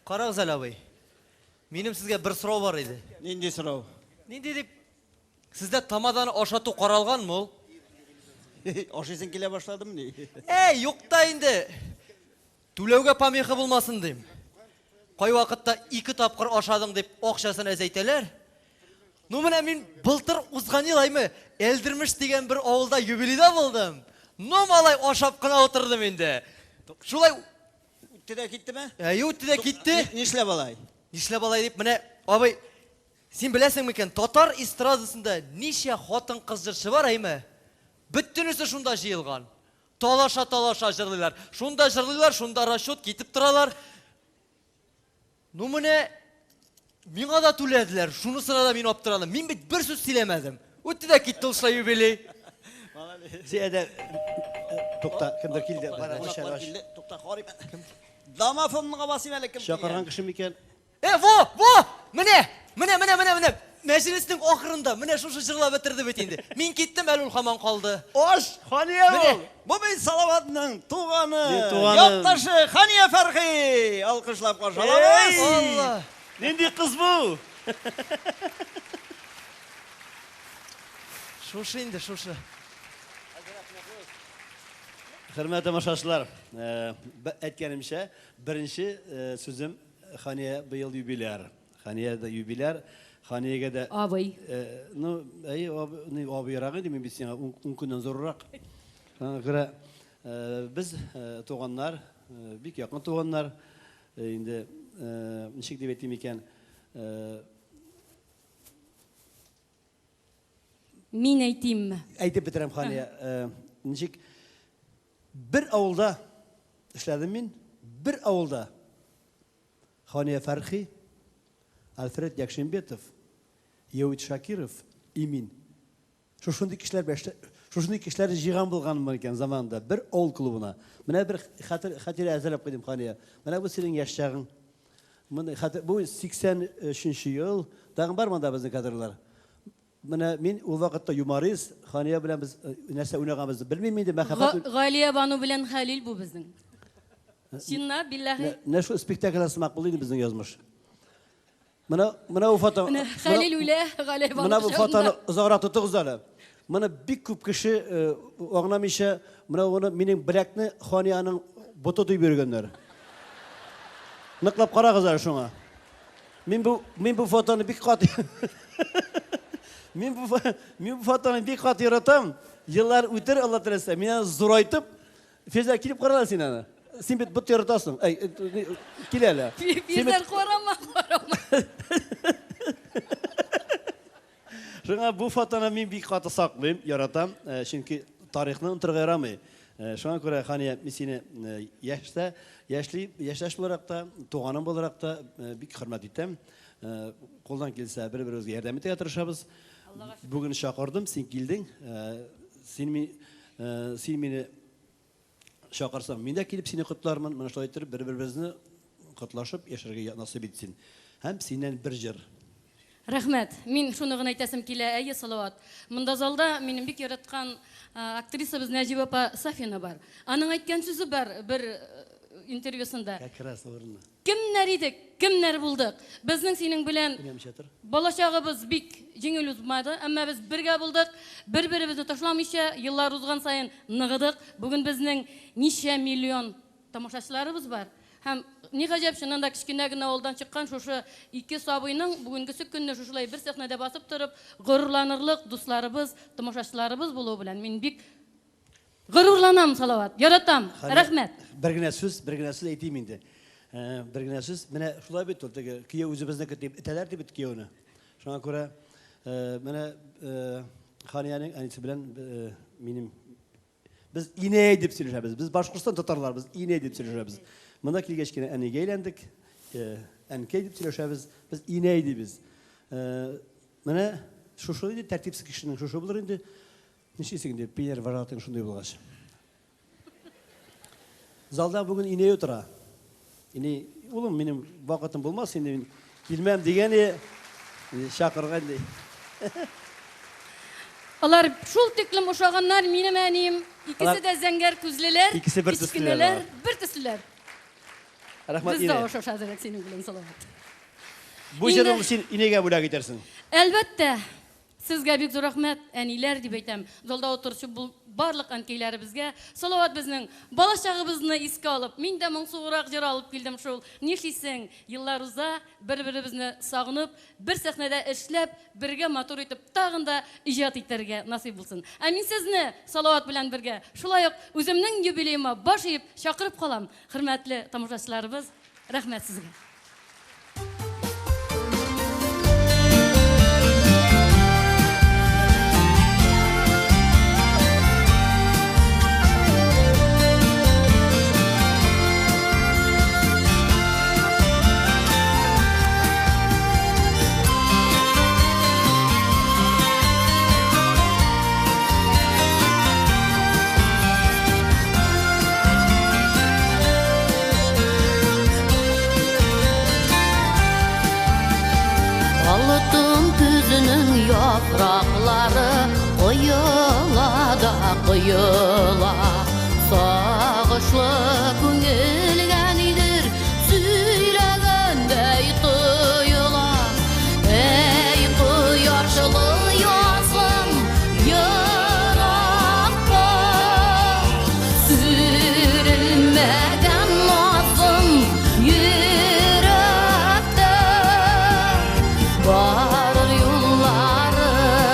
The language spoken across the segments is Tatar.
Карагыз әле, абый. Минем сезгә бер сорау бар иде. Нинди сорау? Нинди дип? Сездә тамаданы ашату каралганмы ул? Ашыйсың килә башладымыни? Әй, юк та инде. Түләүгә помеха булмасын дим. Кайвакытта ике тапкыр ашадың дип акчасын әзәйтәләр. Ну менә мин былтыр узган ел аймы Әлдермеш дигән бер авылда юбилейда булдым. Ну малай ашап кына утырдым инде. Шулай Үтте дә киттеме? Әйе, үтте дә китте. Нишләп алай? Нишләп алай дип, менә абый, син беләсең микән, татар эстрадасында ничә хатын-кыз җырчы бар, әйме? Бөтенесе шунда җыелган. Талаша-талаша җырлыйлар. Шунда җырлыйлар, шунда расчет китеп торалар. Ну менә миңа да түләделәр. Шунысына да мин аптырадым. Мин бит бер сүз сөйләмәдем. Үтте дә китте ул шулай юбилей. Син әдә тукта, кемдер килде. Бара, ач әле, ач. Тукта, карыйм. Домофонга басыйм әле кем Чакырган кеше микән? Э, во, во! Менә, менә, менә, менә, менә. Мәҗлеснең ахырында менә шушы җырлап бетерде бит инде. Мин киттем, әле ул һаман калды. Аш, Хания Менә. ул. Бу бит Салаватның туганы, Мин туганым. якташы Хания Фәрхи. Алкышлап каршы алабыз. Алла. Нинди кыз бу? Шушы инде, шушы. Хөрмәтле тамашачылар, э, әйткәнемчә, беренче э, сүзем Хания быел юбиляр. Хания дә юбиляр. Ханиягә дә Абый. Э, ну, әйе, абый, ну, абыйрак инде мин бит сиңа ун көннән зуррак. Шуңа күрә э, без э, туганнар, э, бик якын туганнар. Э, инде э, ничек дип әйтим икән, э, Мин әйтимме? Әйтеп бетерәм, Хания. Э, ничек бер авылда эшләдем мин, бер авылда. Хания Фәрхи, Альфред Якшимбетов, Яүит Шакиров и мин. Шушындый кешеләр белән шушындый кешеләрне җыйган булганмын икән заманында бер авыл клубына. Менә бер хәтер, хатирә әзерләп куйдым, Хания. Менә бу синең яшь чагың. Моны хәтер, бу 83 ел. Тагын бар монда безнең кадрлар. Менә мин ул вакытта юморист, Хания белән без э, нәрсә уйнаганбызны белмим инде, мәхәббәт. Галиябану белән Хәлил бу безнең. Чынлап, билләһи. Менә шул спектакль сымак булды инде безнең язмыш. Менә менә бу фото. Менә Хәлил үлә, Галиябану. Менә бу фотоны озаграк тотыгыз әле. Моны бик күп кеше э, аңламыйча, менә моны минем беләкне Ханияның боты дип йөргәннәр. Ныклап карагыз әле шуңа. Мин бу мин бу фотоны бик каты Мин бу мин бу фотоны бик каты яратам. Еллар үтер, Алла теләсә, мин аны зурайтып, Фирзә килеп кара әле син аны. Син бит бот яратасың. Әй, э, э, кил әле. Фирзә карама, карама. Шуңа бу фотоны мин бик каты саклыйм, яратам, э, чөнки тарихны онытырга ярамый. Шуңа күрә, Хания, мин сине яшьтә, яшьли, яшьтәш буларак та, туганым буларак та бик хөрмәт итәм. Кулдан килсә, бер-беребезгә ярдәм итәргә тырышабыз. Бүген чакырдым, син килдең. Син ми, син мине чакырсаң, мин дә килеп сине котлармын. Менә шулай итеп бер-беребезне котлашып яшәргә насыйп итсен. Һәм синнән бер җыр. Рәхмәт. Мин шуны гына әйтәсем килә, әйе, Салават. Монда залда минем бик яраткан актрисабыз Нәҗибә апа Сафина бар. Аның әйткән сүзе бар бер интервьюсында. Как раз урыны. Кемнәр идек, кемнәр булдык? Безнең синең белән балачагыбыз бик җиңел узмады, әмма без бергә булдык, бер-беребезне ташламыйча, еллар узган саен ныгыдык. Бүген безнең ничә миллион тамашачыларыбыз бар. Һәм ни гаҗәп, чыннан да кечкенә генә авылдан чыккан шушы ике сабыйның бүгенгесе көнне шушылай бер сәхнәдә басып торып, горурланырлык дусларыбыз, тамашачыларыбыз булуы белән мин бик Горурланам, Салават, яратам, рәхмәт. Бер генә сүз, бер генә сүз әйтим инде. Э, бер генә сүз. Менә шулай бит ул теге кияү үзебезнеке дип этәләр дип бит кияүне. Шуңа күрә э, менә э, Ханиянең әнисе белән минем без инәй дип сөйләшәбез. Без Башкортстан татарлар, без инәй дип сөйләшәбез. Монда килгәч кенә әнигә әйләндек, әнкәй дип сөйләшәбез. Без инәй дибез. Менә шушы инде тәртипсез кешенең шушы булыр инде. Нишлисең инде, пионер вожатың шундый булгач. Залда бүген инәй утыра. Инәй, улым, минем вакытым булмас инде, мин килмәм дигән и чакырган ди. Алар шул тиклем ошаганнар, минем әнием. Икесе дә зәңгәр күзлеләр, Икесе бер төслеләр. Бер төслеләр. Рәхмәт, Без дә инә. ошаш әзрәк синең белән, Салават. Бу җырны син инәгә бүләк итәрсең. Әлбәттә, сезгә бик зур рәхмәт, әниләр дип әйтәм. Залда утыручы бу барлык әнкәйләребезгә. Салават безнең балачагыбызны искә алып, мин дә моңсуграк җыр алып килдем шул. Нишлисең, еллар уза, бер-беребезне сагынып, бер сәхнәдә эшләп, бергә матур итеп тагын да иҗат итәргә насыйп булсын. Ә мин сезне Салават белән бергә шулай ук үземнең юбилеема баш иеп чакырып калам. Хөрмәтле тамашачыларыбыз, рәхмәт сезгә. Алтын көзенең яфраклары коела да коела. Сагышлы күңелгә нидер сөйләгәндәй тоела. Әй, кояшлы язым, еракта сүрелмәгән назым йөрәктә. Барыр юлларыма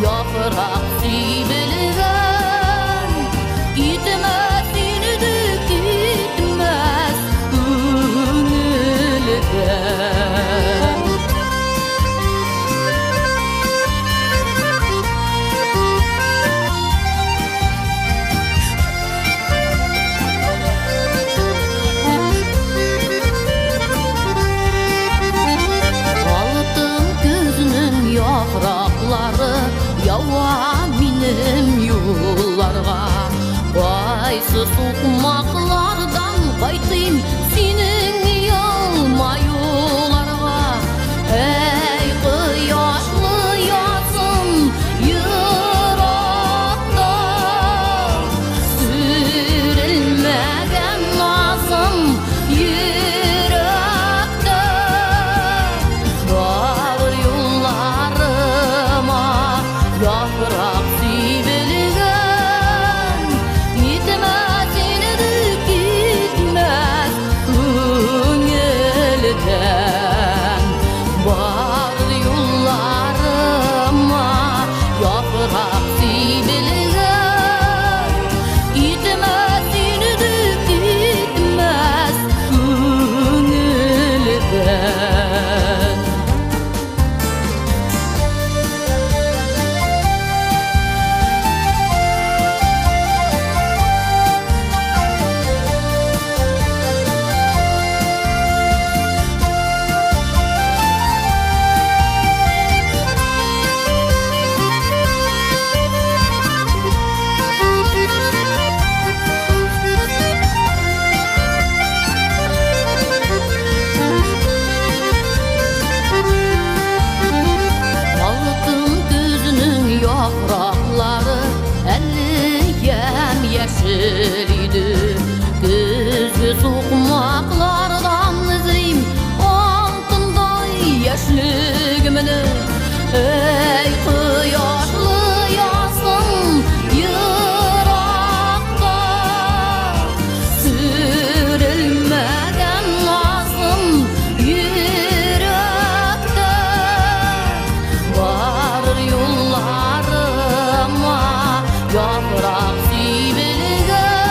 яфрак сибелгән, китмәс инде, китмәс күңелдән. Алтын көзнең яфраклары ява минем юлларга. Кайсы сукмаклардан кайтыйм синең елмаюларга. Әй, кояшлы язым еракта, сүрелмәгән назым йөрәктә. Барыр юлларыма яфрак сибелгән, китмәс инде, китмәс күңелдән. Барыр юлларыма яфрак сибелгән, китмәс инде, китмәс күңелдән. Алтын көзнең яфраклары әле ямь-яшел иде. Көзге сукмаклардан эзлим алтындай яшьлегемне. Әй, кояшлы язым еракта, сүрелмәгән назым йөрәктә. Барыр юлларыма яфрак сибелгән,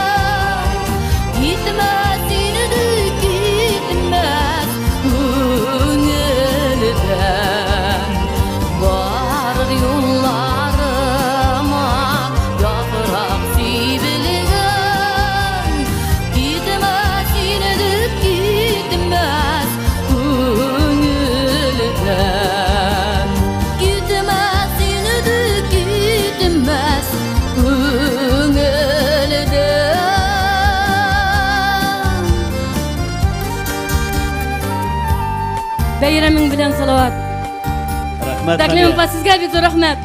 китмәс инде, китмәс күңелдән. Барыр юлларыма яфрак сибелгән, китмәс инде, китмәс күңелдән. Китмәс инде, китмәс күңелдән. Бәйрәмең белән, Салават. Рәхмәт. Тәкълим Хәния. апа, сезгә бик зур рәхмәт.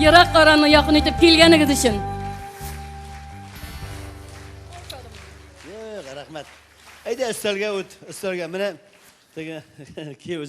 Ерак араны якын итеп килгәнегез өчен. Юк, рәхмәт. Әйдә өстәлгә үт, өстәлгә. Менә теге кияү үзе.